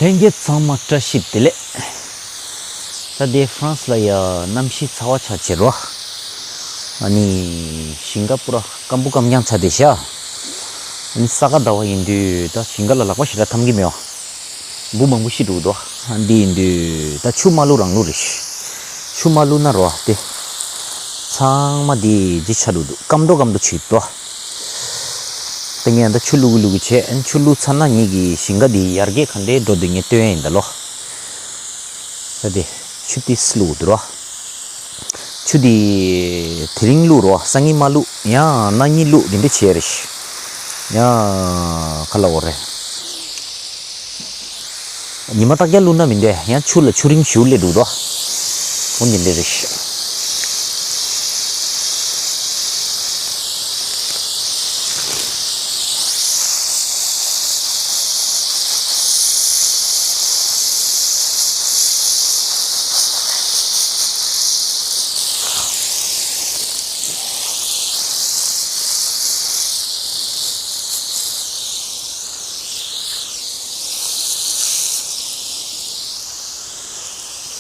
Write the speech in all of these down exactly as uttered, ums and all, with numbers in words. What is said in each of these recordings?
ལྷན་རྒྱས་ཚང་མ་བཀྲ་ཤིས་བདེ་ལེགས། ད་ལྟའི་ཧྥ་རན་སི་ལ་ཡ་གནམ་གཤིས་ཚ་བ་ཆགས་བྱེད་རོ། ཨ་ནི་ཞིང་ཁ་པུ་ར་སྐམ་པོ་སྐམ་རྐྱང་ཆགས་བསྡད་ཤག་ཨ་ནི་ས་ག་ཟླ་བ་ཡིན་དུས་ད་ཞིང་ཁ་ལ་ལག་པ་ཞེ་དྲག་འཐམ་གི་མེད་བ། འབུ་མང་པོ་ཤི་འགྲོ་གི་འདུག་ཨ་འདི་ཡིན་དུས་ད་ཆུ་མ་བླུགས་རང་བླུགས་རེད། ཆུ་མ་བླུགས་ན་རོ་དེ། ཚང་མ་འདི་ཇི་ཆ་འགྲོ་འདུག་སྐམ་འགྲོ་སྐམ་འགྲོ་བྱེད་འདུག་ད་ངས་ད་ཆུ་བླུག་གི་བླུག་གི་བྱས། ཨ་ནི་ཆུ་བླུགས་ཚར་ན་ངེད་ཀྱི་ཞིང་ཁ་འདི་ཡར་རྒྱས་ག་འདྲའི་འགྲོ་འདུག་ངས་སྟོན་ཡིན་ད་ལོ། ད་དེ་ཆུ་ཏིས་བླུག་འདུག་རོ། ཆུ་དེ་དེ་རིང་བླུག་རོ། སང་ཉིན་མ་བླུག་ཡང་གནངས་ཉིན་བླུག་དེ་འདྲ་བྱས་རེད། ཡང་ག་ལ་འོ་རེད། ཉི་མ་རྟག་རྒྱ་བླུག་ན་མི་འདས་ཡང་ཆུ་ལ་ཆུ་རིན་ཞུ་ལས་འདུག་རོ། འོ་འདི་འདྲ་རེད།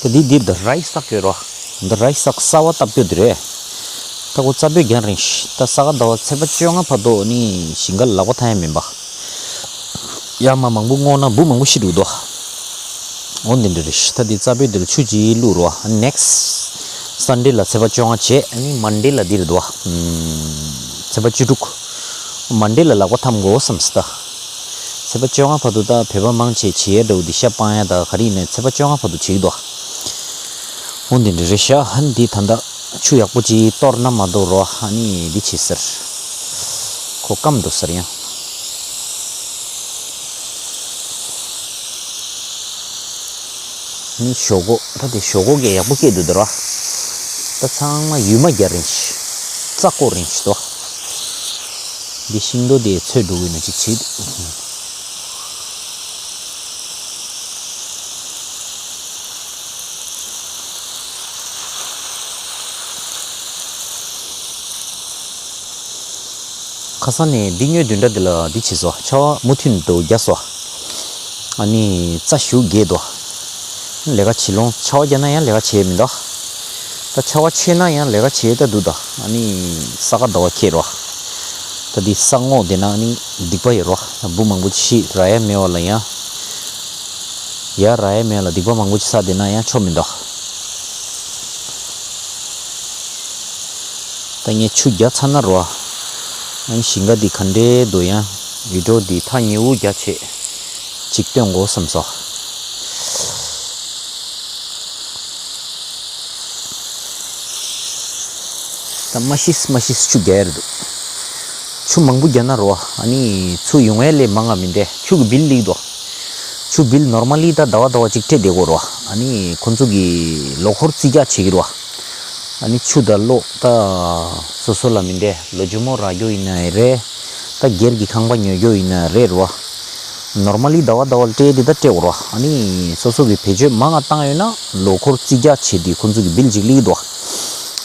ད་འདི་འདིར་ད་རའི་སག་ཡོད་རོ། འདི་རའི་སག་གསར་བ་བཏབ་རྒྱུ་འདི་རེད། ད་ཁོ་རྩ་བོད་རྒྱང་རིང་ཤི་ད་ས་ག་ཟླ་བ་ཚེས་པ་བཅོ་ལྔ་བར་དུ་ནི་ཞིང་ཁ་ལག་པ་འཐམ་ཡ་མིན་པ། ཡར་མར་མང་པོ་སྔོག་ན་འབུ་མང་པོ་ཤི་འགྲོ་འདུག་འོ་འདི་འདྲ་རེད། ད་འདི་རྩ་བོད་འདི་ལ་ཆུ་ཅིག་བླུག་རོ། ནེག་སི་སན་ཌེ་ལ་ཚེས་པ་བཅོ་ལྔ་བྱས་ནི་མན་ཌེ་ལ་འདིར་འདུག་ཚེས་པ་བཅུ་དྲུག་མན་ཌེ་ལ་ལག་པ་འཐམ་དགོས་བསམ་སི་ད། ཚེས་པ་བཅོ་ལྔ་བར་དུ་ད་བོད་པ་མང་ཆེ་བྱེད་ཡས་འདྲ་བོ་འདི་ཤ་སྤང་ཡ་ད་ག་རེ་ཡིན་ནའི་ཚེས་པ་བཅོ་ལྔ་བར་དུ་བྱེད་ཀྱི་འདུག་འོ་འདི་འདྲ་རེད་ཤག་ཨ་ནི་འདི་ད་ལྟ་ཆུ་ཡག་པོ་ཅིག་གཏོར་ན་མ་གཏོར་རོ། ཨ་ནི་འདི་བྱེད་ཟེར། ཁོ་སྐམ་འདུག་ཟེར་ཡང་། ནི་ཞོག་ཁོག་ད་དེ་ཞོག་ཁོག་གི་ཡག་པོ་སྐྱེས་འདུག་དེ་ར། ད་ཚང་མ་ཡུལ་མ་རྒྱ་རིང་ཤི། རྩ་ཀོ་རིང་ཤི་དོ། འདི་ཤིང་རྡོ་དེ་ཚོས་འགྲོ་གི་ན་ཅིག་བྱེད། ཁ་སང་ནས་འདི་ཉོས་བདུན་ཕྲག་འདི་ལ་འདི་བྱས་སོ། ཆར་པ་མུ་མཐུད་དུ་རྒྱག་སོ། ཨ་ནི་རྩྭ་ཞུ་རྒྱས་དོ། ལས་ཀ་བྱེད་ལོང་ཆར་པ་རྒྱག་ན་ཡང་ལས་ཀ་བྱེད་མི་འདུག་ད་ཆར་པ་ཆེ་ན་ཡང་ལས་ཀ་བྱེད་ད་འདུག་ད་ཨ་ནི་ས་ག་ཟླ་བ་ཁེལ་རོ། ད་འདི་ས་སྔོག་བསྡད་ན་ཨ་ནི་སྡིག་པ་ཡོད་རོ། འབུ་མང་པོ་ཅིག་ཤི་རག་ཡ་མེད་པ་ལ་ཡང་། ཡ་རག་ཡ་མེད་ལ་སྡིག་པ་མང་པོ་ཅིག་བསགས་བསྡད་ན་ཡང་ཆོ་མི་འདུག་ད་ངས་ཆུ་རྒྱག་ཚར་ན་རོ། ཨ་ནི་ཞིང་ཁ་འདི་ག་འདྲའི་འདུག་ཡང་ཡུལ་གྲོགས་འདི་ཐག་ཉེ་བོ་རྒྱག་ཆེད་ཅིག་སྟོན་དགོས་བསམ་སོང་། ད་མ་ཤིས་མ་ཤིས་ཆུ་རྒྱག་ཡ་རེད་འདུག་ཆུ་མང་པོ་རྒྱག་ན་རོ། ཨ་ནི་ཆུ་ཡོང་ཡ་ལས་མང་ང་མི་འདས་ཆུ་གི་བིལ་ལིག་འདུག་ཆུ་བིལ་ནོར་མ་ལི་ད་ཟླ་བ་ཟླ་བ་གཅིག་སྤྲད་བསྡད་དགོས་རོ། ཨ་ནི་ཁོ་ཚོ་གི་ལོ་འཁོར་རྩིས་རྒྱག་བྱེད་ཀྱི་རོ། ཨ་ནི་ཆུ་དང་གློག་ད་སོ་སོ་ལ་མི་འདྲེ་ལོ་ཇོ་མོ་རག་རྒྱུ་ཡིན་ན་རེད། ད་སྒེར་གྱི་ཁང་པ་ཉོ་རྒྱུ་ཡིན་ན་རེད་རོ། ནོར་མ་ལི་ཟླ་བ་ཟླ་བ་ལ་སྤྲད་དེ་ད་སྤྲད་དགོས་རོ། ཨ་ནི་སོ་སོ་གི་བེད་སྤྱོད་མང་ང་བཏང་ཡོད་ན་ལོ་འཁོར་རྩིས་རྒྱག་བྱེད་དུས་ཁོ་ཚོ་གི་བིལ་ཅིག་སླེབས་ཀྱི་འདུག་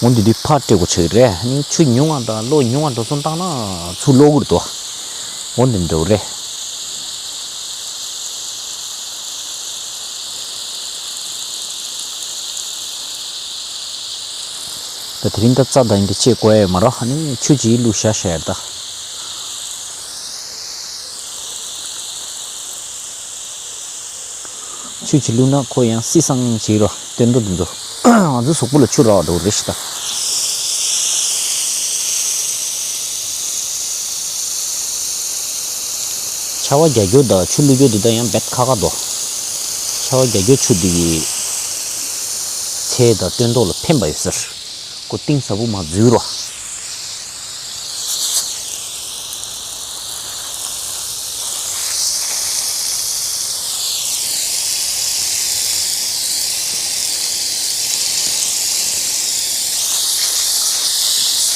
འོ་འདི་དུས་ཕར་སྤྲད་དགོས་ཆགས་ཀྱི་རེད། ཨ་ནི་ཆུ་ཉུང་ང་དང་གློག་ཉུང་ང་འགྲོ་སོང་བཏང་ན་ཚུར་ལོག་གི་རེད་དོ། འོ་འདི་འདྲ་བོ་རེད། ད་དེ་རིང་ད་རྩྭ་དང་འདི་བཅད་དགོས་ཡ་ཡོད་མ་རེད། ཨ་ནི་ཆུ་ཅིག་བླུགས་བཞག་བཞག་ཡ་རེད་ད། ཆུ་ཅིག་བླུགས་ན་ཁོ་ཡང་བསིལ་སང་ཅིག་རོ། སྟོན་ཐོག་འདི་ཚོ་ང་ཚོ་གཟུགས་པོ་ལ་ཆུ་རག་འགྲོ་རེད་ཤི་ད། ཆར་པ་རྒྱག་རྒྱུ་དང་ཆུ་བླུག་རྒྱུ་འདི་དག་ཡང་རྦད་ཁག་ཁག་འདུག་ཆར་པ་རྒྱག་རྒྱུ་ཆུ་འདི་གི་ཚལ་དང་སྟོན་ཐོག་ལ་ཕན་པ་ཡོད་ཟེར། ཁོ་གཏིང་ཟབ་པོ་མར་འཛུལ་རོ།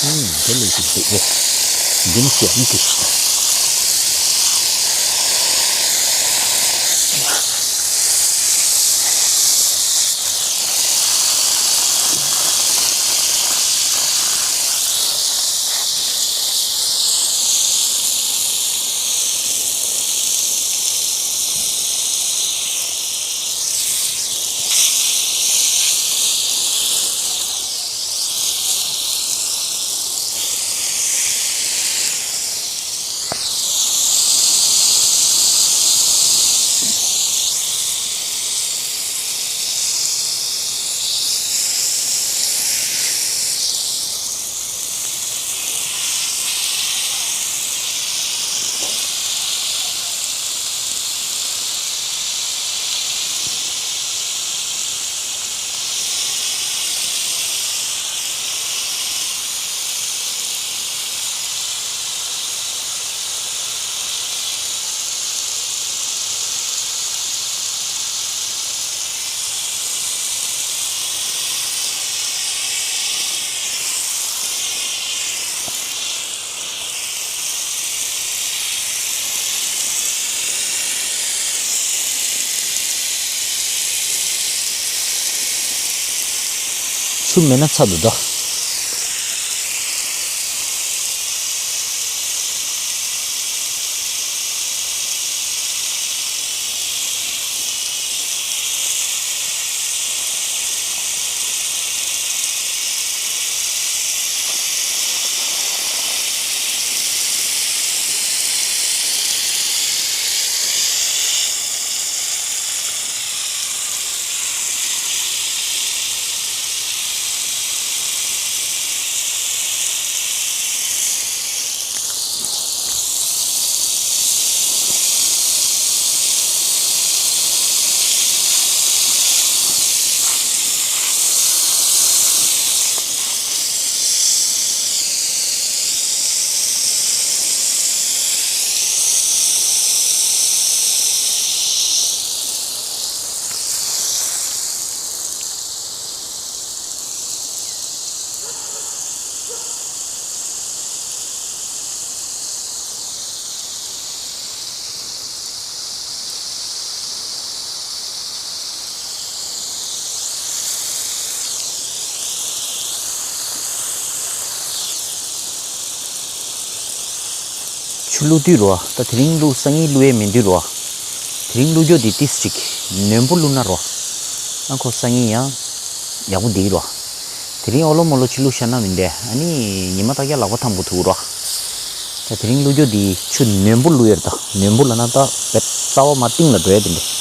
ཨང་། དེ་ལས་ཤིག་འདུག་རེད། འདི་ནི་ཞེ་ཨང་ཅིག་ཆུ་མེད་ན་ཚ་འདུག་ད། ཆུ་བླུག་དུས་རོ། ད་དེ་རིང་བླུག་སང་ཉིན་བླུག་ཡས་མིན་དུས་རོ། དེ་རིང་བླུག་རྒྱུ་དེ་ཏིས་ཅིག་ནོན་པོ་བླུག་ན་རོ། ཨ་ཁོ་སང་ཉིན་ཡང་ཡག་པོ་འདུག་རོ། དེ་རིང་ཨོ་ལོ་མོ་ལོ་ཆུ་བླུག་བཞག་ན་མི་འདྲ། ཨ་ནི་ཉི་མ་ལྟག་རྒྱ་ལག་པ་ཐང་པོ་ཐུག་རོ། ད་དེ་རིང་བླུག་རྒྱུ་དེ་ཆུ་ནོན་པོ་བླུག་ཡས་རེད། ད་ནོན་པོ་ལབ་ན་ད་བེད་རྩ་བ་མ་གཏིང་ལ་འགྲོ་ཡས་དེ་འདྲ།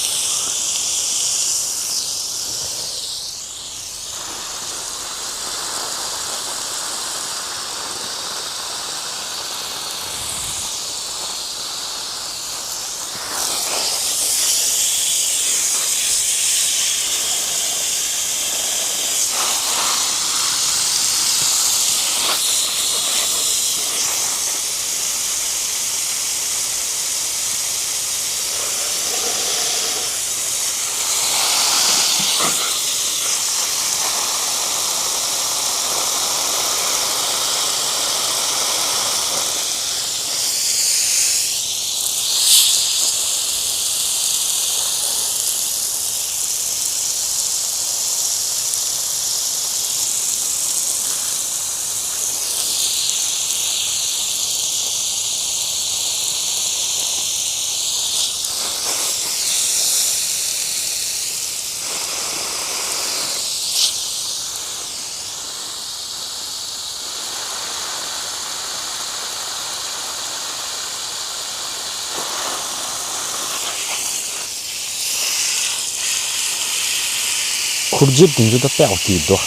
ཁུར་ཇེབ་དེ་ཚོ་ད་དཔེ་ཡག་པོ་འདུག་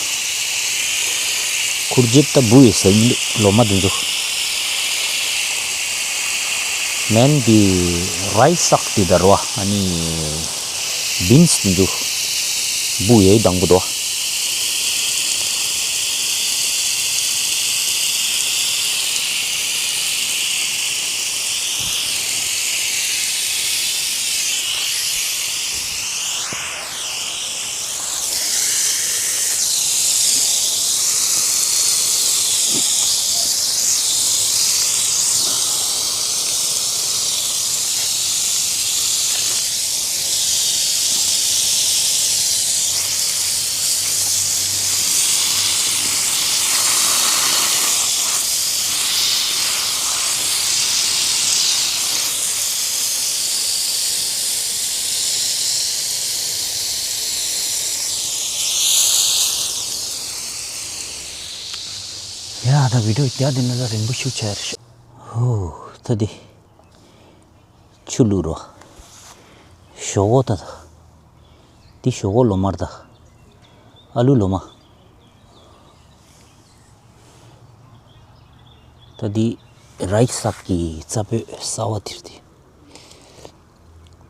ཁུར་ཇེབ་ད་འབུ་ཡི་ཟེར་མི་འདུག་ལོ་མ་དེ་ཚོ། མན་དེ་རའི་སག་དེ་ད་རོ། ཨ་ནི་བིན་སི་དེ་ཚོ་འབུ་ཡི་དང་པོ་འདུག་ཡ་ད་བི་ཌིའོ་རྒྱག་དེ་ན་ད་རིང་པོ་ཤུགས་ཆེ་རེད་ཤག་ཧོ། ད་དེ་ཆུ་བླུག་རོ། ཞོག་ཁོག་ད་ད། དེ་ཞོག་ཁོག་ལོ་མ་རེད་ད། ཨ་ལུ་ལོ་མ། ད་དེ་རའི་སག་གི་རྩ་བོད་གསར་བ་དེ་རེད་དེ།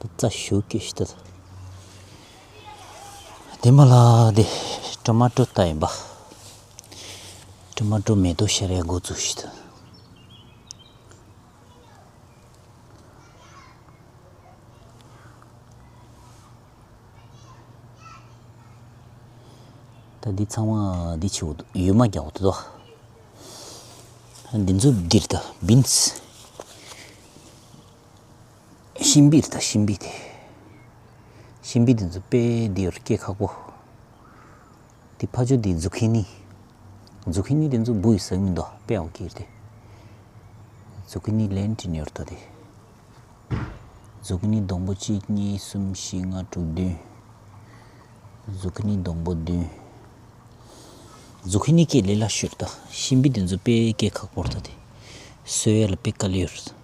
ད་རྩ་ཞུ་སྐད་ཤི་ད། དེ་མ་ལ་དེ་ཊོ་མ་ཊོ་ད་ཡིན་པ། ཊོ་མ་ཊོ་མེ་ཏོག་ཤར་ཡ་འགོ་བཙུགས་ཤི་ད། ད་འདི་ཚང་མ་འདི་ཆེ་བོ་འདུག་ཡོད་མ་རྒྱག་འོ་དེ་དོ། འདི་ཚོ་འདིར་ད་བིན་སི། ཤིང་བིར་ད་ཤིང་བི་དེ། ཤིང་བི་དེ་ཚོ་དཔེ་འདི་ཡོར་སྐྱེ་ཁག་པོ། དེ་ཕ་ཇོ་དེ་ཛུ་ཁི་ནི། ཛུ་ཁི་ནི་དེ་ཚོ་འབུ་ཡི་ཟ་གི་མི་འདུག་དཔེ་ཡག་པོ་སྐྱེས་ཏེ། ཛུ་ཁི་ནི་ལན་དྲིན་ཡོད་ད་དེ། ཛུ་ཁི་ནི་སྡོང་པོ་གཅིག་གཉིས་གསུམ་བཞི་ལྔ་དྲུག་བདུན། ཛུ་ཁི་ནི་སྡོང་པོ་བདུན། ཛུ་ཁི་ནི་སྐྱེ་ལས་སླ་ཤོས་ད། ཤིང་བི་དེ་ཚོ་དཔེ་སྐྱེ་ཁག་པོ་ད་དེ། སོས་ཡ་ལ་དཔེ་དཀའ་ལས་ཡོད།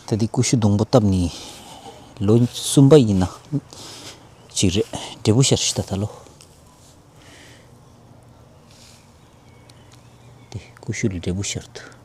ད་འདི་ཀུ་ཤུ་སྡོང་པོ་བཏབ་ནི་ལོ་གསུམ་པ་ཡིན་ན་ཅིག་རེད། འབྲས་བུ་ཤར་ཤི་ད་ད་ལོ། དེ་ཀུ་ཤུ་ལ་འབྲས་བུ་ཤར་ད།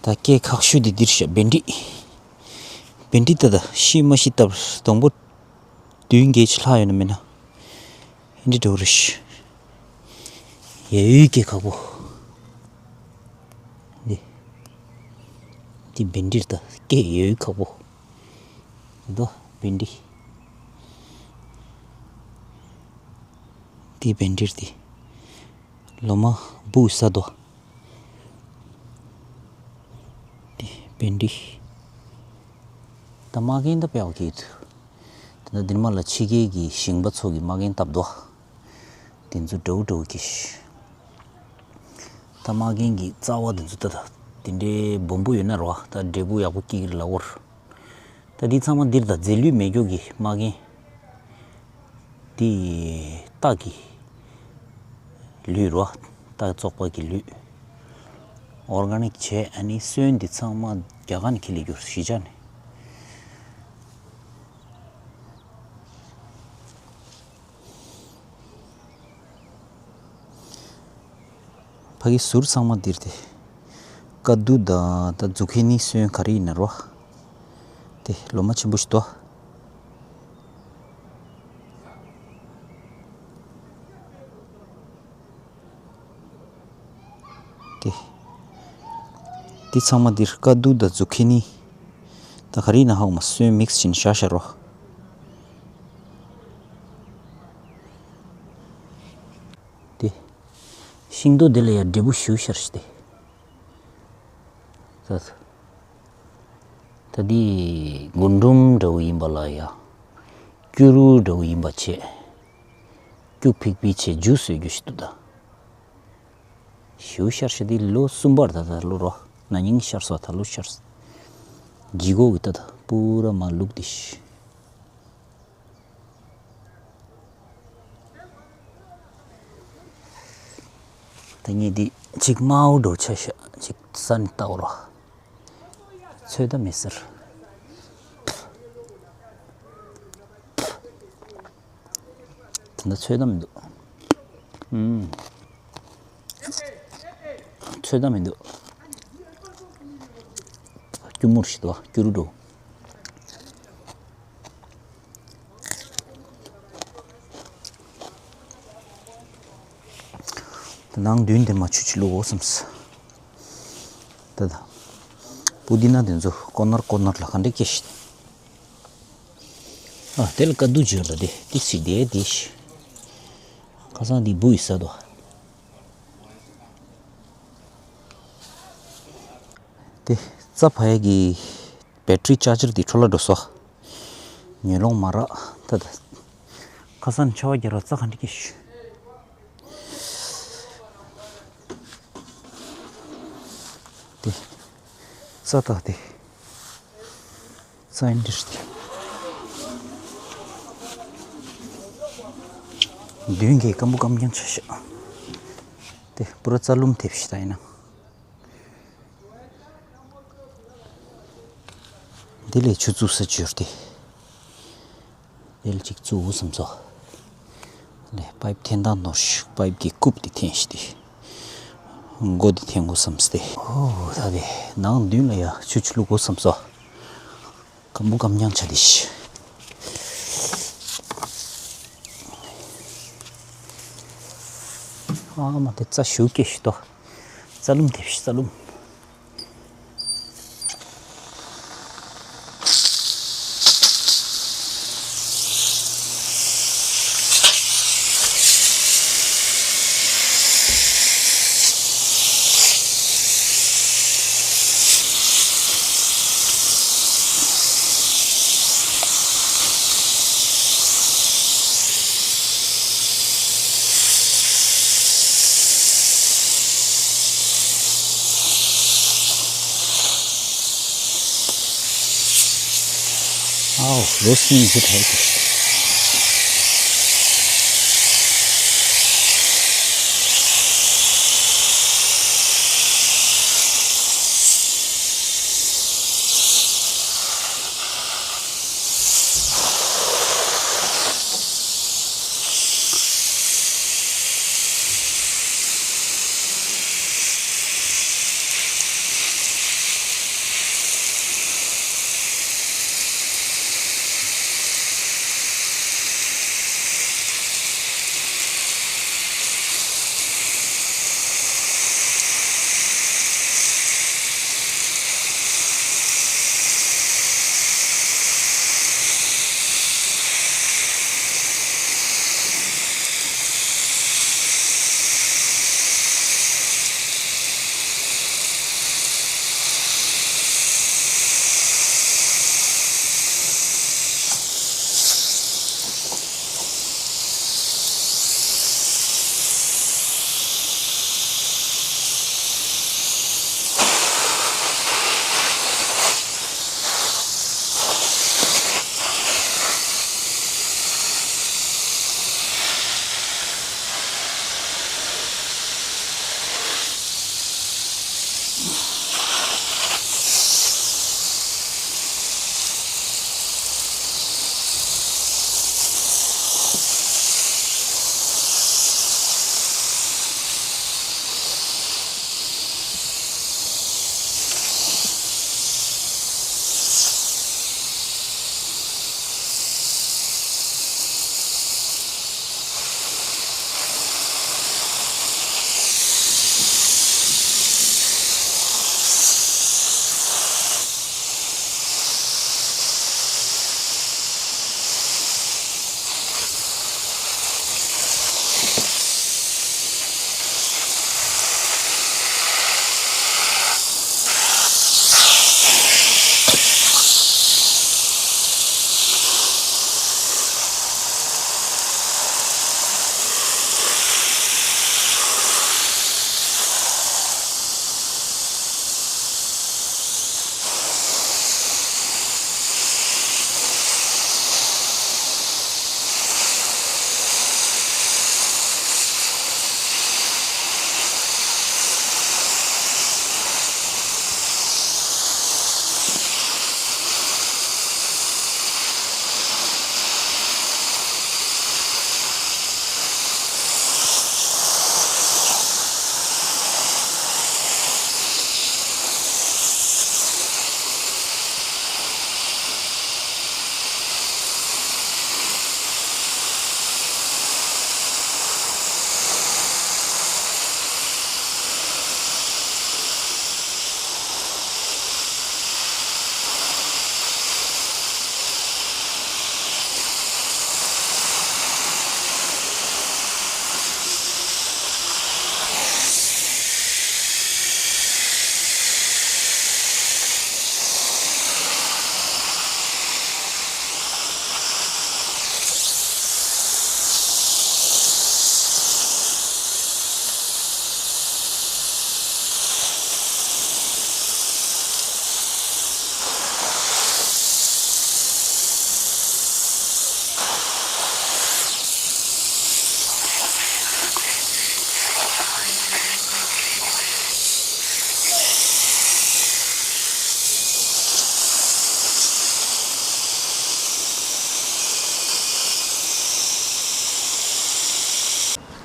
ད་སྐད་ཁག་ཤོས་དེ་འདིར་བཞག་བེན་ཌི། བེན་ཌི་ད་ད་ཤི་མ་ཤི་སྟབས་སྡོང་པོ་བདུན་བརྒྱད་ཅིག་ལྷག་ཡོད་ན་མེད་ན། ཧིན་དི་འགྲོ་རེ་ཤི། ཡ་ཡུའི་སྐད་ཁག་པོ། འདི། འདི་བེན་ཌི་ད་སྐད་ཡ་ཡུའི་ཁག་པོ། འདི་བེན་ཌི། འདི་བེན་ཌི་འདི། ལོ་མ་འབུ་ས་དོ། འདི་བེན་ཌི། ད་མ་རྒན་ད་དཔེ་ཡག་གི་ཡོད། ད་ལྟ་འདིར་མ་ལ་ཕྱི་རྒྱལ་གྱི་ཞིང་པ་ཚོ་གི་མ་རྒན་བཏབ་དོ། དེ་ཚོ་འདྲ་བོ་འདྲ་བོ་གི་ཤི། ད་མ་རྒན་གྱི་རྩ་བ་དེ་ཚོ་ད་ད་དེ་འདྲའི་སྦོམ་པོ་ཡོད་ན་རོ། ད་འབྲས་བུ་ཡག་པོ་སྐྱེ་གི་ལ་འོར། ད་འདི་ཚང་མ་འདིར་ད་རྫས་ལུད་མེད་རྒྱུ་གི་མ་རྒན། འདི་སྟག་གི་ལུད་རོ། སྟག་བཙོག་པ་གི་ལུད། ཨོར་ག་ནིག་བྱས་ཨ་ནི་སོན་འདི་ཚང་མ་རྒྱ་གར་ནས་ཁྱེར་ལས་རྒྱུར་གཞིས་ཆགས་ནས། ཕ་གི་ཟུར་ཚང་མ་འདིར་ཏེ། ཀ་དུ་དང་ད་ཛུ་ཁི་ནི་སོན་ག་རེ་ཡིན་ན་རོ། ཏེ་ལོ་མ་ཆེན་པོ་ཞིག་ཏོ། ཏེ། འདི་ཚང་མ་འདིར་ཀ་དུ་དང་ཛུ་ཁི་ནི། ད་ག་རེ་ཡིན་ན་ཧ་གོ་མ་སོན་མིག་སི་བྱིན་བཞག་བཞག་རོ། ཏེ། ཤིང་ཏོག་འདི་ལ་ཡང་འབྲས་བུ་ཞུ་ཤར་ཤི་ཏེ། ད། ད་འདི་རྒུན་འབྲུམ་འདྲ་བོ་ཡིན་པ་ལ་ཡ། སྐྱུ་རུ་འདྲ་བོ་ཡིན་པ་བྱས། སྐྱུ་ཕིག་ཕིག་བྱས་འཇུ་བཟོས་རྒྱུ་ཞིག་འདུག་ད། ཞུ་ཤར་ཤི་འདི་ལོ་གསུམ་པར་ད་ད་ལོ་རོ། ན་ནིང་ཤར་སོ་ད་ལོ་ཤར། ལྗིད་ཁོག་གི་ད་ད་པུ་ར་མ་ལུག་འདི་ཤི། ད་ངས་འདི་ཅིག་དམར་པོ་འགྲོ་ཆ་ཤ་ཅིག་ས་ནས་བལྟ་འོ་རོ། ཚོད་ལྟ་མི་ཟེར། ད་ལྟ་ཚོད་ལྟ་མི་འདུག་ཨུམ། ཚོད་ལྟ་མི་འདུག་སྐྱུར་མོར་ཞིག་འདུག་སྐྱུ་རུ་འགྲོ། ནང་མདུན་དེ་མ་ཆུ་ཆུ་བླུག་འོ་བསམས། ད་ད། པུ་དི་ན་དེ་ཚོ་ཀོ་ནར་ཀོ་ནར་ལ་ག་འདྲ་སྐྱེ་ཤི། ཨ་དེ་ལ་ཀ་དུ་བརྗོད་ལ་དེ་ཏི་སི་དེ་དེ་ཤི། ཁ་སང་དེ་འབུ་ཡི་ས་དོ། དེ་རྩ་ཕ་ཡ་གི་བེ་ཊི་རི་ཅར་ཇར་དེ་འཕྲོ་བརླག་འགྲོ་སོ། ཉོས་ལོང་མ་རག་ད་ད། ཁ་སང་ཆར་པ་བརྒྱབ་ར་རྩ་ག་འདྲ་སྐྱེ་ཤི། དེ། རྩ་དག་དེ། རྩ་ཡིན་འདྲ་ཞིག་དེ། མདུན་གྱི་སྐམ་པོ་སྐམ་རྐྱང་ཆ་ཤག་དེ་པུ་ར་རྩ་ལུམ་ཐེབས་ཤི་ད་ཡིན་ན། དེ་ལས་ཆུ་བཙུགས་ས་བཅོས་ཏེ། དེ་ལ་ཅིག་བཙུགས་བསམ་སོ། ལས་པའིབ་འཐེན་སྟངས་ནོར་ཞིག་པའིབ་ཀྱི་རྐུབ་དེ་འཐེན་ཤི་དེ། མགོ་དེ་འཐེན་དགོས་བསམ་སྟེ། ཨོ་ད་དེ་ནང་མདུན་ལ་ཡ་ཆུ་ཆུ་བླུག་དགོས་བསམ་སོ། སྐམ་པོ་སྐམ་རྐྱང་ཆ་དེ་ཤི། ཨ་མ་དེ་རྩ་ཞུ་སྐྱེ་ཤི་ཏོ། རྩ་ལུམ་ཐེབས་ཤི་རྩ་ལུམ། ཨའོ། རོ་སྙིང་རྗེ་དྲག་གི།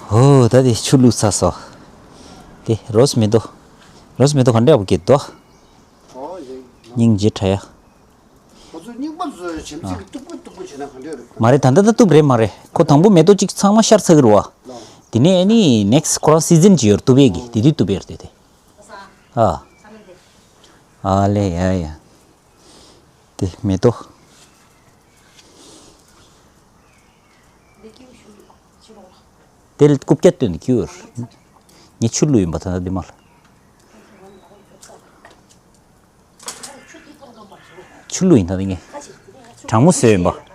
ཨོ། ད་དེ་ཆུ་བླུགས་ཚར་སོང་། དེ་རོ་སི་མེ་ཏོག་རོ་སི་མེ་ཏོག་ག་འདྲ་བ་གི་འདུག་ཨོ་ཡེ། སྙིང་རྗེ་དྲག་ཡ། ཁོ་ཚོ་རྙིང་པ་ཚོས་བྱམས་བརྩེ་གི་སྟུག་པོ་སྟུག་པོ་བྱས་ན་ག་འདྲ་རེད། མ་རེད། ད་ལྟ་ད་སྟུག་རེད་མ་རེད། ཁོ་དང་པོ་མེ་ཏོག་གཅིག་ཚང་མ་ཤར་ཚར་གི་རེད་བ། དེ་ནས་ཨ་ནི་ནེག་སི་ཁོ་རང་སི་ཛིན་ཅིག་ཡོད་རེད། གཏུབ་པའི་གི་དེ་དུས་གཏུབ་པའི་རེད་དེ། ཨ། ཨ་ལེ་ཡ་ཡ། དེ་མེ་ཏོག་དེ་རྐུབ་བཀྱག་བཏོན་ནས་ཁྱེར་ཡོད། ངས་ཆུ་བླུགས་ཡིན་པ་ད་ལྟ་འདི་མ་ལ། ཆུ་བླུགས་ཡིན་ད་ལྟ་ངས། གྲང་མོ་བཟོས་ཡིན་པ།